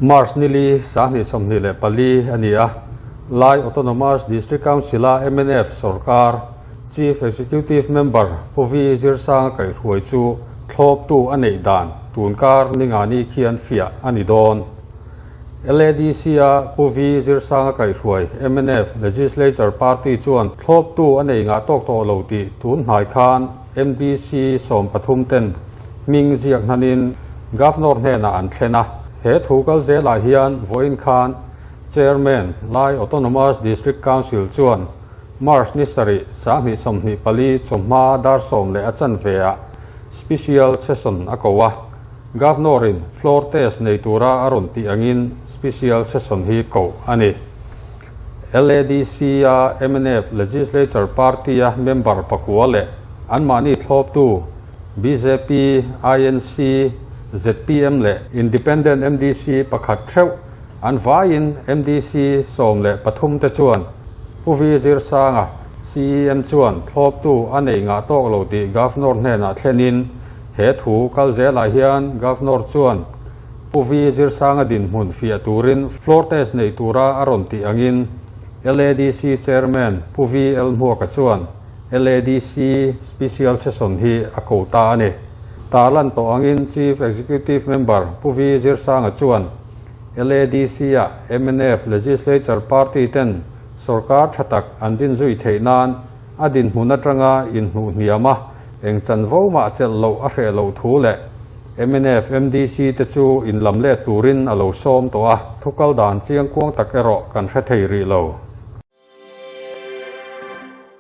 March nili 2024 a ni a, Lai Autonomous District Council-a mnf sorkar Chief Executive Member Pu Vi Zirsanga kaihhruai chu thlawptu a neih dan tunkar ningani khian fiah a ni dawn. LADC-a Pu Vi Zirsanga kaihhruai mnf Legislature Party chuan thlawptu a nei ngah tawk tawh lo tih tun hnai khan MDC 13 ten hming ziak hnanin Governor hnenah an thlen a. He thu kal zelah hian vawiin khan Chairman, Lai Autonomous District Council chuan March ni sarih 2024 chawhma dar sawm leh a chanve ah Special Session a ko a. Governor-in floor test nei tura a rawn tih angin Special Session hi koh a ni. LADC-a mnf Legislature Party-a member pakua leh anmahni thlawptu bjp, INC, zpm leh Independent MDC pakhat theuh an vaiin MDC 13 te chuan Pu Vi Zirsanga, CEM chuan thlawptu a nei ngah tawk lo tih Governor hnenah thlenin he thu kal zelah hian Governor chuan Pu Vi Zirsanga dinhmun fiah turin floor test nei tura a rawn tih angin LADC Chairman Pu Vi L Hmuaka chuan LADC Special Session hi a ko ta a ni. Tarlan tawh angin Chief Executive Member Pu Vi Zirsanga chuan LADC-a mnf Legislature Party ten sorkar tha tak an din zui theih nan a dinhmun atanga inhnuh hniam a, eng chanvo mah chelh loh a hreh loh thu leh mnf MDC te chu inlam let turin a lo sawm tawh a, thukal dan chiangkuang tak erawh kan hre thei rih lo.